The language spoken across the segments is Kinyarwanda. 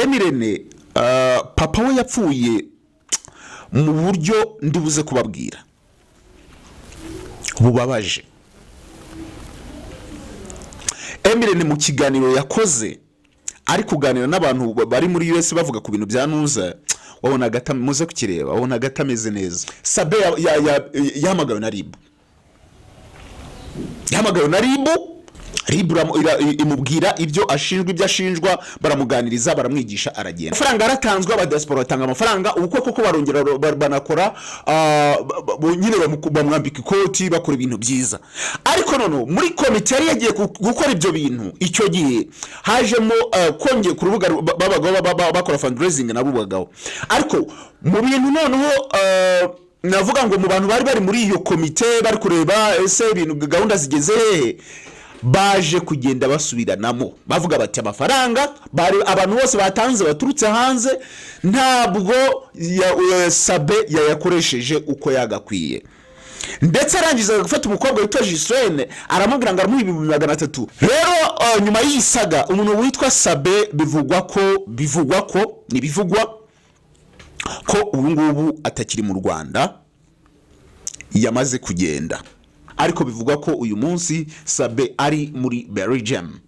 M Irene, papa we yapfuye mu buryo ndibuze kubabwira bubabaje. M Irene mu kiganiro yakoze ari kuganira n'abantu bari muri US bavuga ku bintu bya nuza, wabonaga muze kukireba, wabonaga atameze neza. Sabe yahamagawe na RIB, yahamagawe na RIB. RIB imubwira ibyo ashinjwa, ibyo ashinjwa, baramuganiriza, baramwigisha, aragenda. Amafaranga yaratanzwe, abadiaspora batanga amafaranga, ubukwe koko barongera banakora, nyine bamwambika ikoti, bakora ibintu byiza. Ariko noneho muri komite yari yagiye gukora ibyo bintu icyo gihe hajemo kongeye ku rubuga babaga bakora fundraising nabo ubwabo. Ariko mu bintu noneho, navuga ngo mu bantu bari bari muri iyo komite bari kureba ese ibintu gahunda zigeze hehe, baje kugenda basubiranamo, bavuga bati amafaranga bari abantu bose batanze baturutse hanze ntabwo Sabe yayakoresheje uko yagakwiye. Ndetse arangiza gufata umukobwa witwa Gislaine, aramubwira ngo aramuha 300,000. Rero nyuma y'iyi saga, umuntu witwa Sabe bivugwa ko ntibivugwa ko ubu ngubu atakiri mu Rwanda, yamaze kugenda. Ariko bivugwa ko uyu munsi Sabe ari muri Belgium.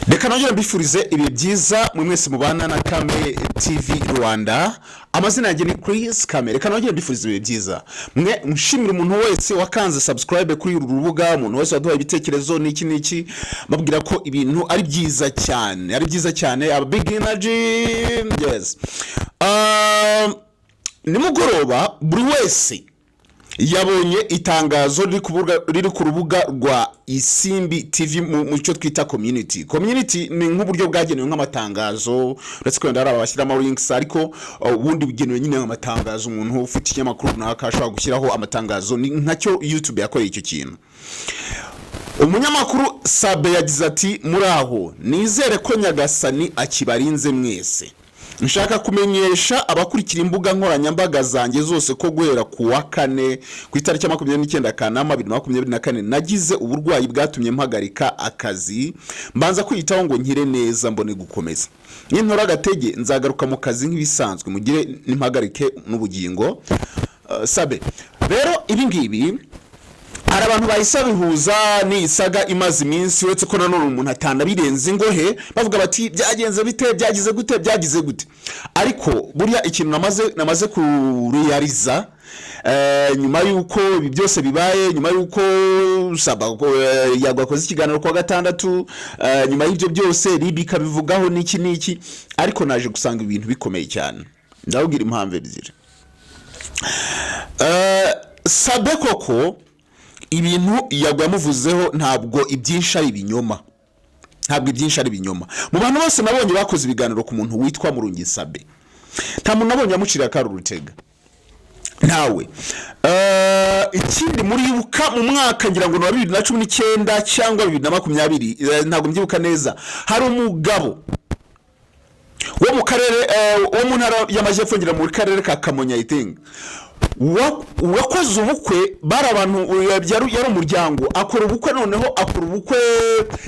Reka nongere mbifurize ibihe byiza mwe mwese mubana na Kame TV Rwanda. Amazina yanjye ni Chris Kame. Reka nongere mbifurize ibihe byiza mwe, nshimira umuntu wese wakanze subscribe kuri uru rubuga, umuntu wese waduhaye ibitekerezo n'iki n'iki, babwira ko ibintu ari byiza cyane, ari byiza cyane. Aba big energy, yes. Nimugoroba buri wese yabonye itangazo riri ku rubuga rwa Isimbi TV mu cyo twita community. Community ni nk'uburyo bwagenewe nk'amatangazo, uretse ko wenda hari abashyiramo links, ariko ubundi bugenewe nyine nk'amatangazo. Umuntu ufite ikinyamakuru runaka ashobora gushyiraho amatangazo, ni nkacyo YouTube yakoreye icyo kintu. Umunyamakuru Sabe yagize ati: "Muri aho, nizere ko Nyagasani akibarinze mwese. Nshaka kumenyesha abakurikira imbuga nkoranyambaga zanjye zose ko guhera ku wa kane ku itariki ya 29 Kanama 2024 nagize uburwayi bwatumye mpagarika akazi, mbanza kwiyitaho ngo nkire neza mbone gukomeza. Nintora agatege nzagaruka mu kazi nk'ibisanzwe, mugire n'impagarike n'ubugingo." Sabe rero ibi ngibi hari abantu bahise babihuza n'iyi saga imaze iminsi, uretse ko nanone umuntu atanabirenze ingohe, bavuga bati byagenze bite, byagize gute, byagize gute. Ariko buriya ikintu namaze kuriyariza, nyuma y'uko ibi byose bibaye, nyuma y'uko Saba Yago akoze ikiganiro kuwa gatandatu, nyuma y'ibyo byose RIB ikabivugaho n'iki n'iki, ariko naje gusanga ibintu bikomeye cyane. Ndababwira impamvu ebyiri. Sabe koko ibintu Yago yamuvuzeho ntabwo ibyinshi ari ibinyoma, ntabwo ibyinshi ari ibinyoma. Mu bantu bose nabonye bakoze ibiganiro ku muntu witwa Murungi Sabe, nta muntu nabonye yamuciriye akari urutega, ntawe. Ikindi muribuka mu mwaka ngira ngo ni wa 2019 cyangwa 2020, ntabwo mbyibuka neza, hari umugabo wo mu karere, wo mu ntara y'Amajyepfo, ngira mu karere ka Kamonyi, I think, wakoze ubukwe. Bari abantu, yari umuryango, akora ubukwe, noneho akora ubukwe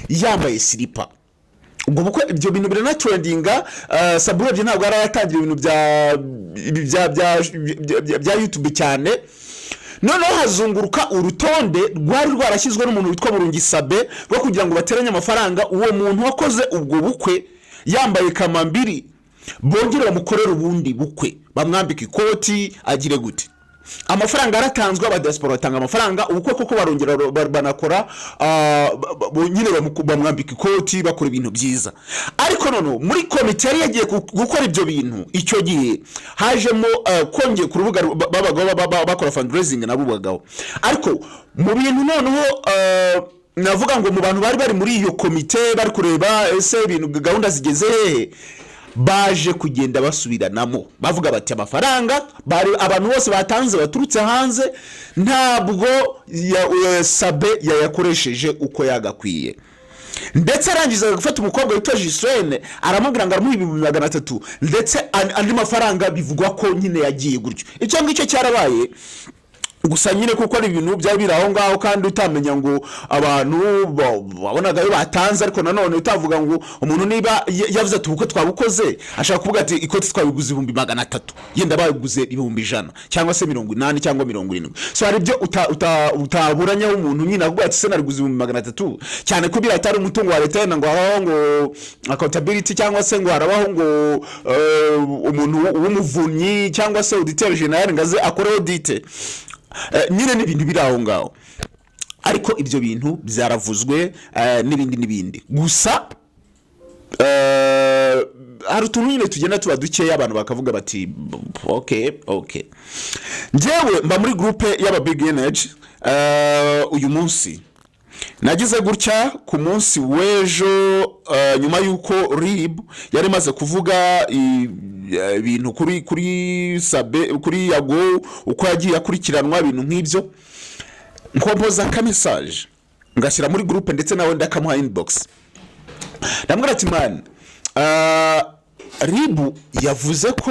yambaye silipa. Ubwo bukwe, ibyo bintu biranatrendinga. Sabe urebye ntabwo yari yatangira ibintu bya YouTube cyane. Noneho hazunguruka urutonde rwari rwarashyizwe n'umuntu witwa Murungi Sabe rwo kugira ngo bateranye amafaranga, uwo muntu wakoze ubwo bukwe yambaye kamambiri bongere bamukorere ubundi bukwe, bamwambike ikoti, agire gute. Amafaranga yaratanzwe, abadiaspora batanga amafaranga, ubukwe koko barongera banakora, nyine bamwambika ikoti, bakora ibintu byiza. Ariko noneho muri komite yari yagiye gukora ibyo bintu icyo gihe hajemo kongeye ku rubuga babaga bakora fundraising nabo ubwabo. Ariko mu bintu noneho, navuga ngo mu bantu bari bari muri iyo komite bari kureba ese ibintu gahunda zigeze hehe, baje kugenda basubiranamo, bavuga bati amafaranga bari abantu bose batanze baturutse hanze ntabwo Sabe yayakoresheje uko yagakwiye. Ndetse arangiza gufata umukobwa witwa Gislaine, aramubwira ngo aramuha 300,000, ndetse andi mafaranga bivugwa ko nyine yagiye gutyo. Icyo ngicyo cyarabaye gusa nyine, kuko ari ibintu byari biri aho ngaho, kandi utamenya ngo abantu wabonaga ayo batanze. Ariko nanone utavuga ngo umuntu niba yavuze ati ubukwe twabukoze, ashaka kuvuga ati ikoti twabiguze 300,000, yenda babiguze 100,000 cyangwa se 80 cyangwa 70. So hari ibyo utaburanyaho umuntu nyine avuga ati se nariguze 300,000, cyane ko biriya atari umutungo wa leta, yenda ngo habaho ngo accountability, cyangwa se ngo harabaho ngo umuntu w'umuvunyi cyangwa se auditeur général ngo aze akore audit. Nyine ni ibintu biri aho ngaho, ariko ibyo bintu byaravuzwe, n'ibindi n'ibindi. Gusa hari utuntu nyine tugenda tuba dukeya, abantu bakavuga bati ok. Njyewe mba muri groupe y'aba big energy. Uyu munsi nagize gutya ku munsi w'ejo, nyuma y'uko RIB yari imaze kuvuga ibintu kuri Sabe, kuri Yago, uko yagiye akurikiranwa, ibintu nk'ibyo, nkompoza aka message ngashyira muri groupe, ndetse nawe ndakamuha inbox. Ndamubwira ati man, RIB yavuze ko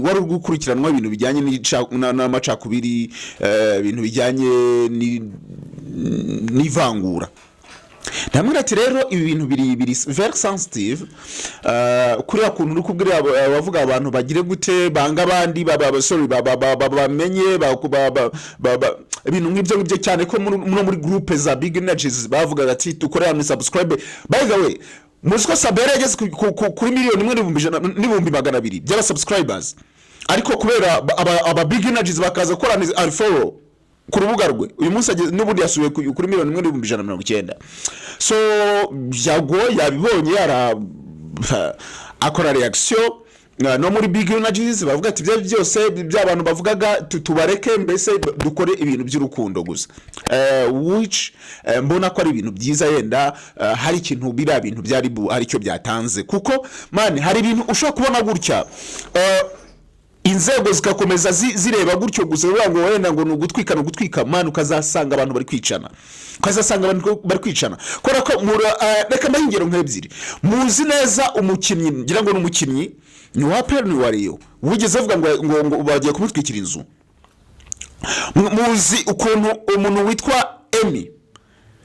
wari uri gukurikiranwa ibintu bijyanye n'amacakubiri, ibintu bijyanye n'ivangura. Ndamubwira ati rero ibi bintu biri very sensitive, kuriya kuntu uri kubwira abavuga abantu bagire gute, banga abandi, sorry, bamenye ibintu nk'ibyo ngibyo, cyane ko muri groupe za big energies bavugaga ati dukore hamwe subscribe. By the way, muzi ko Sabera yageze kuri 1,100,000 n'ibihumbi 200 by'aba subscribers, ariko kubera aba big energies bakaza gukora unfollow ku rubuga rwe, uyu munsi n'ubundi yasubiye kuri 1,190,000. So Yago yabibonye, yara akora reaction no muri big energies bavuga ati ibyo byose by'abantu bavugaga tubareke, mbese dukore ibintu by'urukundo gusa. Which mbona ko ari ibintu byiza, yenda hari ikintu biriya bintu byari hari icyo byatanze, kuko man, hari ibintu ushobora kubona gutya, inzego zigakomeza zireba gutyo gusa, bivuga ngo wenda ngo ni ugutwika, ni ugutwika. Man, ukazasanga abantu bari kwicana, ukazasanga abantu bari kwicana, kubera ko reka mbahe ingero nk'ebyiri. Muzi neza umukinnyi, ngira ngo ni umukinnyi, ni uwa APR, ni uwa Rayon, wigeze avuga ngo bagiye kumutwikira inzu. Muzi ukuntu umuntu witwa Emi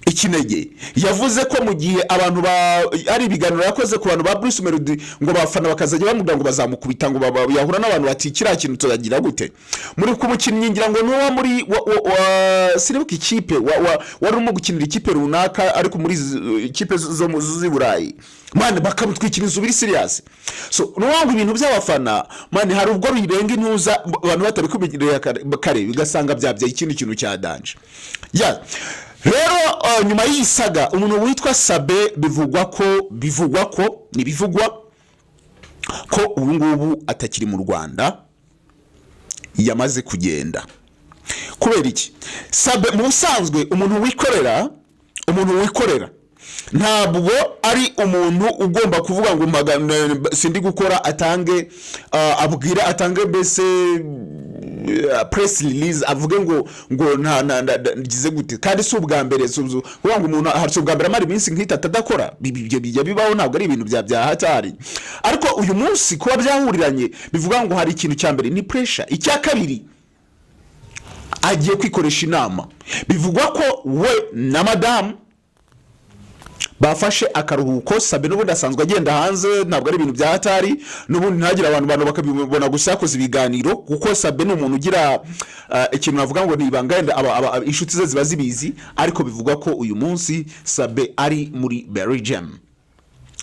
Ikinege yavuze ko mu gihe abantu ba ari ibiganiro yakoze ku bantu ba Bruce Melody, ngo abafana bakazajya bamubwira ngo bazamukubita, ngo yahura n'abantu bati kiriya kintu turagira gute. Muri ku mukinnyi, ngira ngo n'uwo muri wa sinibuka ikipe, wari urimo gukinira ikipe runaka, ariko muri ikipe zo z'i Burayi, man, bakamutwikira inzu biri serious. So nuvuga ngo ibintu by'abafana, man, hari ubwo birenga intuza, abantu batabikubiriye kare, bigasanga byabyaye ikindi kintu cya danger. Ya rero, nyuma y'iyi saga, umuntu witwa Sabe bivugwa ko ntibivugwa ko ubu ngubu atakiri mu Rwanda, yamaze kugenda. Kubera iki? Sabe mu busanzwe umuntu wikorera ntabwo ari umuntu ugomba kuvuga ngo sindi gukora, atange abwira, atange mbese press release, avuge ngo nta ngize gute. Kandi si ubwa mbere, si kuvuga ngo umuntu si ubwa mbere amara iminsi nk'itatu adakora. Ibyo bijya bibaho, ntabwo ari ibintu bya hatari. Ariko uyu munsi kuba byahuriranye, bivuga ngo hari ikintu cya mbere ni pressure, icya kabiri agiye kwikoresha inama. Bivugwa ko we na madamu bafashe akaruhuko. Sabe n'ubundi asanzwe agenda hanze, ntabwo ari ibintu bya hatari. N'ubundi ntagire abantu bakabibona gusa yakoze ibiganiro, kuko Sabe ni umuntu ugira ikintu navuga ngo ni ibanga, wenda inshuti ze ziba zibizi. Ariko bivugwa ko uyu munsi Sabe ari muri Belgium,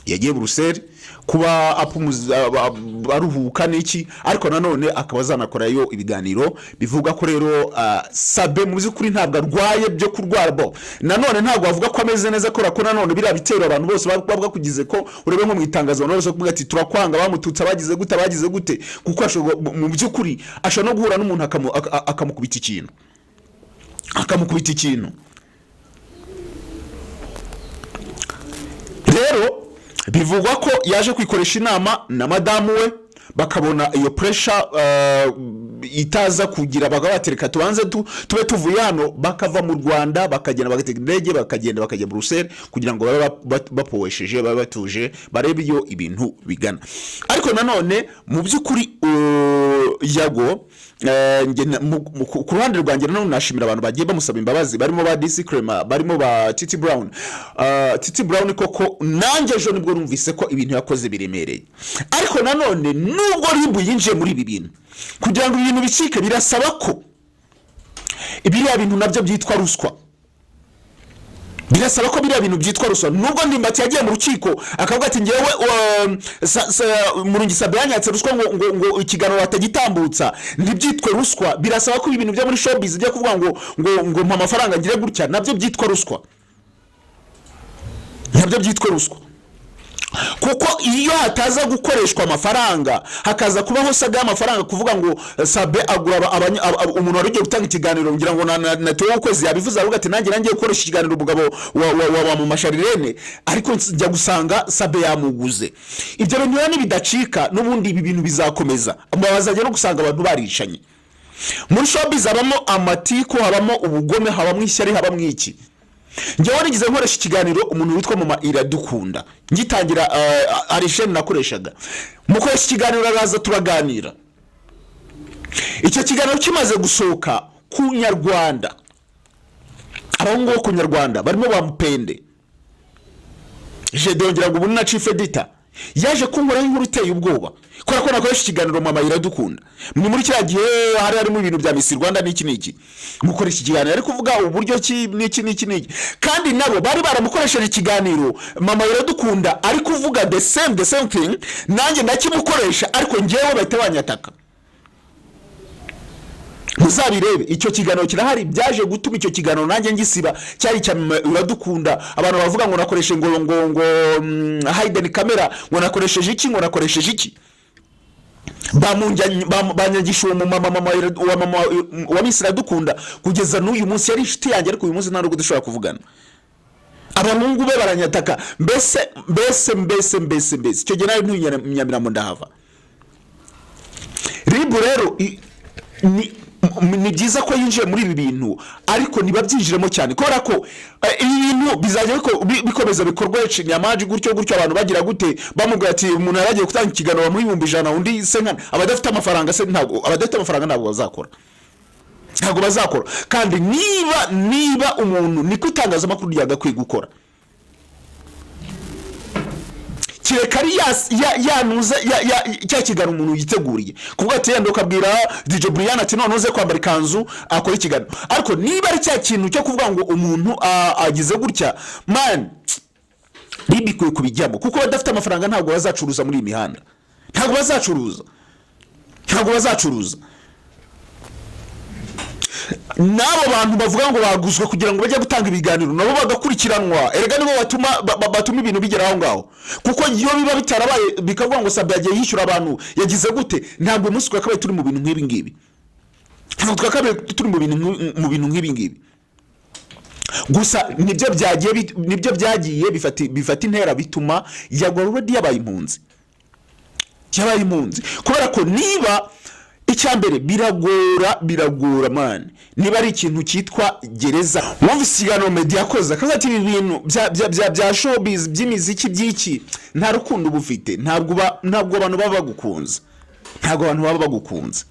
yagiye Buruseli kuba aruhuka n'iki, ariko nanone akaba azanakorayo ibiganiro. Bivuga ko rero Sabe mu by'ukuri ntabwo arwaye byo kurwara bo, nanone ntabwo bavuga ko ameze neza, kubera ko nanone biriya bitero abantu bose bavuga kugize ko urebe nko mu itangazo, abantu bose bakuvuga ati turakwanga, bamututse, abagize gute, abagize gute, kuko mu by'ukuri ashobora no guhura n'umuntu akamukubita ikintu, akamukubita ikintu. Rero bivugwa ko yaje kwikoresha inama na madamu we, bakabona iyo pressure. itaza kugira, bakaba batereka tubanze tube tuvuye hano, bakava mu Rwanda, bakagenda bagatega indege, bakagenda bakajya Buruseli kugira ngo babe bapowesheje, babe batuje, barebe iyo ibintu bigana. Ariko nanone mu by'ukuri, Yago, njye ku ruhande rwanjye nanone nashimira abantu bagiye bamusaba imbabazi, barimo ba DC Clement, barimo ba Titi Brown. Titi Brown koko nanjye ejo nibwo numvise ko ibintu yakoze biremereye. Ariko nanone nubwo RIB yinjiye muri ibi bintu, kugira ngo ibintu bicike birasaba ko biriya bintu nabyo byitwa ruswa. Birasaba ko biriya bintu byitwa ruswa. Nubwo Ndimbati yagiye mu rukiko akavuga ati: "Ngewe Murungi Sabe yanyatse ruswa ngo ikiganiro batagitambutsa," ntibyitwe ruswa. Birasaba ko ibintu byo muri showbiz byo kuvuga ngo mpa amafaranga ngire gutya, nabyo byitwa ruswa, nabyo byitwa ruswa. Kuko iyo hataza gukoreshwa amafaranga, hakaza kubaho saga y'amafaranga, kuvuga ngo Sabe agura umuntu wari ugiye gutanga ikiganiro, ngira ngo na Theo Ukwezi yabivuze, aravuga ati: "Nanjye nangiye gukoresha ikiganiro umugabo wa mama Sharirene, ariko njya gusanga Sabe yamuguze." Ibyo bintu rero nibidacika, n'ubundi ibi bintu bizakomeza, bazajya no gusanga abantu baricanye. Muri showbiz habamo amatiku, habamo ubugome, habamo ishyari, habamo iki. Njyewe nigeze nkoresha ikiganiro umuntu witwa Mama Iradukunda, ngitangira hari chaîne nakoreshaga, mukoresha ikiganiro, araza turaganira. Icyo kiganiro kimaze gusohoka ku Nyarwanda, abahungu bo ku Nyarwanda barimo ba Mupende Jede, ngo ubu ni na chief editor, yaje kunkoraho inkuru iteye ubwoba kubera ko nakoresha ikiganiro Mama Iradukunda. Ni muri kiriya gihe hari harimo ibintu bya Miss Rwanda n'iki n'iki, mukoresha ikiganiro ari kuvuga uburyo ki n'iki n'iki n'iki, kandi nabo bari baramukoresheje ikiganiro Mama Iradukunda ari kuvuga the same thing, nanjye ndakimukoresha, ariko ngewe bahita banyataka. Muzabirebe, icyo kiganiro kirahari. Byaje gutuma icyo kiganiro nanjye ngisiba, cyari icya Mama Iradukunda. Abantu bavuga ngo nakoreshe ngo hidden camera, ngo nakoresheje iki, ngo nakoresheje iki. Banyangisha uwo mumama, wa mama wa Miss Iradukunda. Kugeza n'uyu munsi yari inshuti yanjye, ariko uyu munsi nta nubwo dushobora kuvugana. Abahungu be baranyataka, mbese mbese mbese mbese mbese icyo gihe nari ntuye Nyamirambo, ndahava. RIB rero ni byiza ko yinjiye muri ibi bintu, ariko ntibabyinjiremo cyane, kubera ko ibi bintu bizajya bikomeza bikorwa nyamaji gutyo gutyo. Abantu bagira gute, bamubwira ati umuntu yari agiye gutanga ikiganiro, bamuha 100,000, undi se nkana abadafite amafaranga se, ntabwo abadafite amafaranga ntabwo bazakora, ntabwo bazakora. Kandi niba umuntu, niko itangazamakuru ryagakwiye gukora, kereka ari yanuza cya kiganiro umuntu yiteguriye kuvuga ati yenda ukabwira DJ Brian ati: "None uze kwambara ikanzu akora ikiganiro." Ariko niba ari cya kintu cyo kuvuga ngo umuntu agize gutya, man, RIB ikwiye kubijyamo, kuko badafite amafaranga ntabwo bazacuruza muri iyi mihanda, ntabwo bazacuruza, ntabwo bazacuruza. N'abo bantu bavuga ngo baguzwe kugira ngo bajye gutanga ibiganiro, nabo bagakurikiranwa. Erega nibo batuma ibintu bigera aho ngaho, kuko iyo biba bitarabaye, bikavuga ngo Sabe yagiye yishyura abantu, yagize gute, ntabwo uyu munsi twakabaye turi mu bintu nk'ibi ngibi, ntabwo twakabaye turi mu bintu nk'ibi ngibi. Gusa nibyo byagiye bifata intera, bituma Yago already yabaye impunzi, yabaye impunzi. Kubera ko niba icya mbere biragora, biragora man, niba ari ikintu cyitwa gereza. Wumvise ikiganiro Meddy yakoze, akavuga ati: "Ibi bintu bya showbiz, by'imiziki, by'iki, nta rukundo uba ufite, ntabwo abantu baba bagukunze, ntabwo abantu baba bagukunze."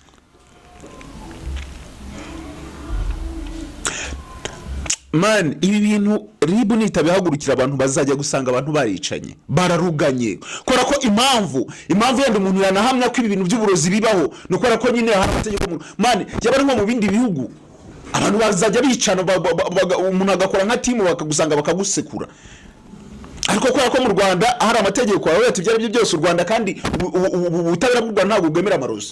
Man, ibi bintu RIB nitabihagurukira, abantu bazajya gusanga abantu baricanye, bararuganye. Kubera ko impamvu yenda umuntu yanahamya ko ibi bintu by'uburozi bibaho ni ukubera ko nyine hari amategeko man, yaba ari nko mu bindi bihugu, abantu bazajya bicana, umuntu agakora nka team, bakagusanga bakagusekura. Ariko kubera ko mu Rwanda hari amategeko, baravuga ati: "Ibyo ari byo byose u Rwanda, kandi ubutabera bw'u Rwanda ntabwo bwemera amarozi."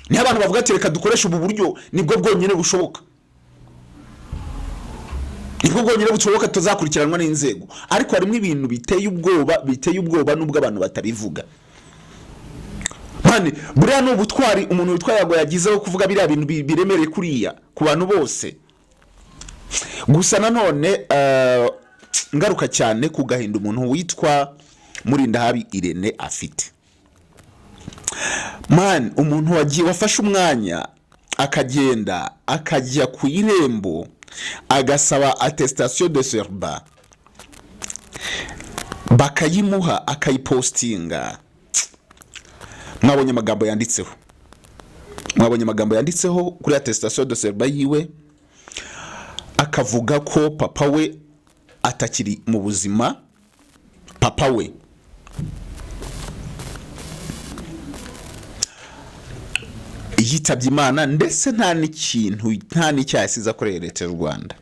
Niyo abantu bavuga ati: "Reka dukoreshe ubu buryo, nibwo bwonyine bushoboka, nibwo bwonyine bushoboka tuzakurikiranwa n'inzego." Ariko harimo ibintu biteye ubwoba, biteye ubwoba, nubwo abantu batabivuga. Man, buriya ni ubutwari umuntu witwa Yago yagizeho kuvuga biriya bintu biremereye kuriya ku bantu bose. Gusa nanone ngaruka cyane ku gahinda umuntu witwa Murindahabi Irene afite. Man, umuntu wagiye wafashe umwanya akagenda akajya ku Irembo agasaba attestation de célibat, bakayimuha, akayipostinga. Mwabonye amagambo yanditseho, mwabonye amagambo yanditseho kuri attestation de célibat yiwe, akavuga ko papa we atakiri mu buzima. Papa we yitabye Imana, ndetse nta n'ikintu, nta n'icyaha yasize akoreye leta y'u Rwanda.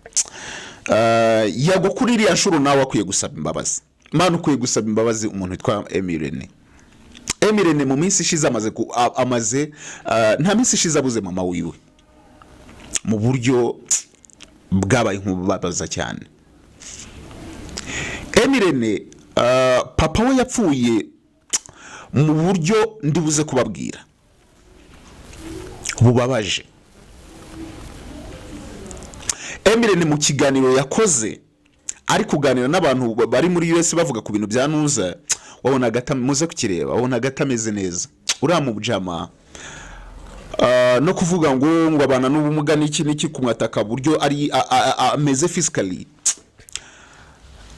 Yago, kuri iriya nshuro nawe akwiye gusaba imbabazi. Mwana, ukwiye gusaba imbabazi umuntu witwa M Irene. M Irene mu minsi ishize amaze nta minsi ishize abuze mama wiwe mu buryo bwabaye nk'ububabaza cyane. M Irene, papa we yapfuye mu buryo ndibuze kubabwira bubabaje. M Irene mu kiganiro yakoze ari kuganira n'abantu bari muri US bavuga ku bintu bya nuza, wabonaga muze kukireba, wabonaga atameze neza uriya mujama. No kuvuga ngo abana n'ubumuga n'iki n'iki, kumwataka buryo ari ameze physically,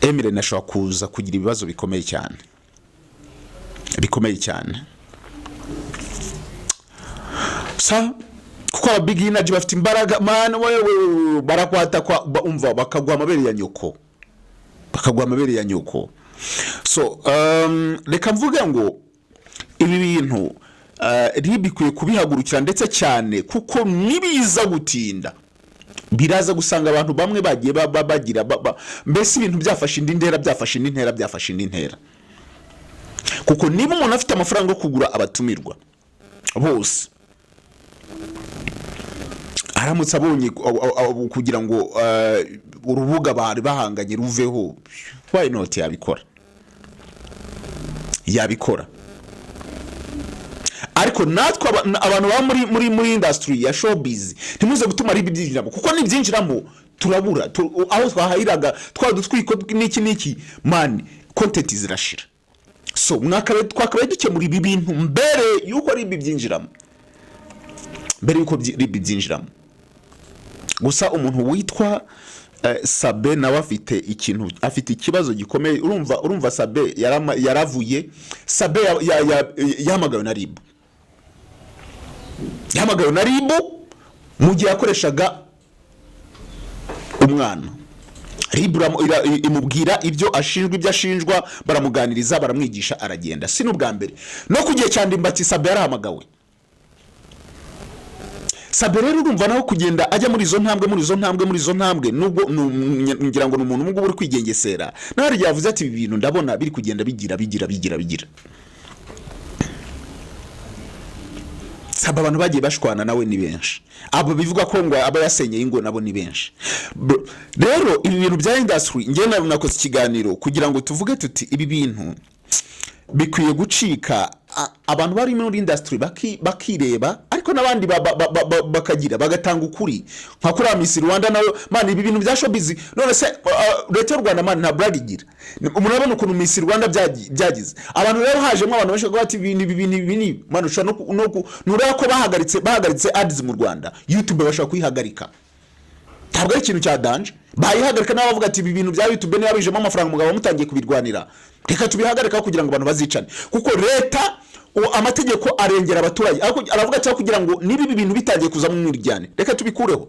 M Irene ashobora kuza kugira ibibazo bikomeye cyane, bikomeye cyane sa, kuko aba big energy bafite imbaraga, man. Wewe barakwata, umva, bakaguha amabere ya nyoko, bakaguha amabere ya nyoko. So reka mvuge ngo ibi bintu RIB ikwiye kubihagurukira ndetse cyane, kuko nibiza gutinda biraza gusanga abantu bamwe bagiye bagira mbese ibintu byafashe indi ntera, byafashe indi ntera, byafashe indi ntera. Kuko niba umuntu afite amafaranga yo kugura abatumirwa bose, aramutse abonye kugira ngo urubuga bari bahanganye ruveho, why not? Yabikora, yabikora. Ariko natwe abantu baba muri industry ya showbiz, ntimuze gutuma ari ibyinjiramo, kuko nibyinjiramo turabura aho twahahiraga twa dutwiko n'iki n'iki. Man, content zirashira. So twakabaye dukemura ibi bintu mbere yuko ari ibi byinjiramo, mbere yuko RIB byinjiramo. Gusa umuntu witwa Sabe nawe afite ikintu, afite ikibazo gikomeye. Urumva Sabe yaravuye, Sabe yahamagawe na RIB, yahamagawe na RIB mu gihe yakoreshaga umwana. RIB imubwira ibyo ashinjwa, ibyo ashinjwa, baramuganiriza, baramwigisha, aragenda. Si n'ubwa mbere, no ku gihe cya Ndimbati Sabe yarahamagawe. Sabe rero urumva nawe kugenda ajya muri izo ntambwe, muri izo ntambwe, muri izo ntambwe, nubwo ngira ngo ni umuntu ubungubu uri kwigengesera, nawe hari igihe yavuze ati: "Ibi bintu ndabona biri kugenda bigira bigira bigira bigira." Sabe abantu bagiye bashwana nawe ni benshi, abo bivuga ko ngo aba yasenyeye ingo nabo ni benshi. Rero ibi bintu bya industry, njye nakoze ikiganiro kugira ngo tuvuge tuti ibi bintu bikwiye gucika. Abantu bari muri industry bakireba, ariko n'abandi bakagira bagatanga ukuri nka kuriya Miss Rwanda nawe. Man, ibi bintu bya showbiz, none se leta y'u Rwanda, man, nta brag igira? Murabona ukuntu Miss Rwanda byagize abantu. Rero hajemo abantu benshi bavuga bati ibi ibi ibi ibi ni, man, ushobora no nureba ko bahagaritse ads mu Rwanda, YouTube bashobora kuyihagarika. Ntabwo ari ikintu cya danger, bayihagarika. Nabo bavuga ati ibi bintu bya YouTube niba bijemo amafaranga, umugabo mutangiye kubirwanira, reka tubihagarika kugira ngo abantu bazicane. Kuko leta amategeko arengera abaturage. Ariko aravuga cyangwa kugira ngo niba ibi bintu bitangiye kuzamo umwiryane, reka tubikureho.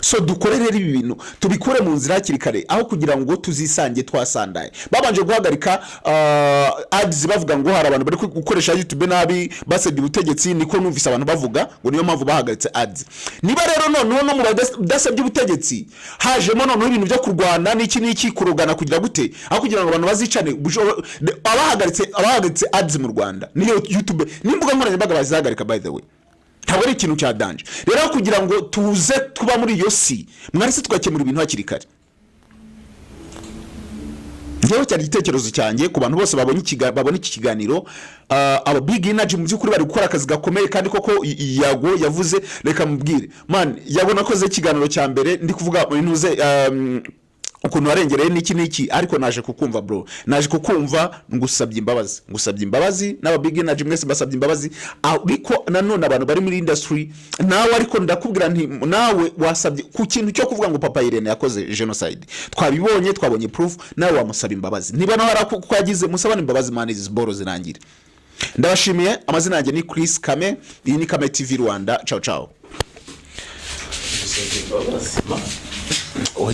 So dukore rero ibi bintu tubikure mu nzira hakiri kare, aho kugira ngo tuzisange twasandaye. Babanje guhagarika ads bavuga ngo hari abantu bari gukoresha YouTube nabi, basebya ubutegetsi. Niko numvise abantu bavuga ngo niyo mpamvu bahagaritse ads. Niba rero noneho no mu badasebya ubutegetsi hajemo noneho ibintu byo kurwana n'iki n'iki, kurogana, kugira gute, aho kugira ngo abantu bazicane, abahagaritse ads mu Rwanda niyo YouTube n'imbuga nkoranyambaga bazihagarika. By the way, ntabwo ari ikintu cya danger. Rero aho kugira ngo tuze kuba muri iyo si, mwarese tugakemura ibintu hakiri kare. Njyewe cyari igitekerezo cyanjye ku bantu bose babonye babona iki kiganiro. Aba big energy mu by'ukuri bari gukora akazi gakomeye, kandi koko Yago yavuze. Reka mubwire, man, Yago nakoze ikiganiro cya mbere ndi kuvuga intuze. Ukuntu warengereye n'iki n'iki, ariko naje kukumva, bro, naje kukumva. Ngusabye imbabazi, ngusabye imbabazi, n'aba Big Energy mwese mbasabye imbabazi. Ariko nanone abantu bari muri industry, nawe ariko ndakubwira nti nawe wasabye ku kintu cyo kuvuga ngo Papa Irene yakoze genocide. Twabibonye, twabonye proof. Nawe wamusaba imbabazi niba nawe hari ako yagize, musabane imbabazi, man, izi boro zirangire. Ndabashimiye. Amazina yanjye ni Chris Kame, iyi ni Kame TV Rwanda. Ciao ciao. Gusabye imbabazi, man. Oya.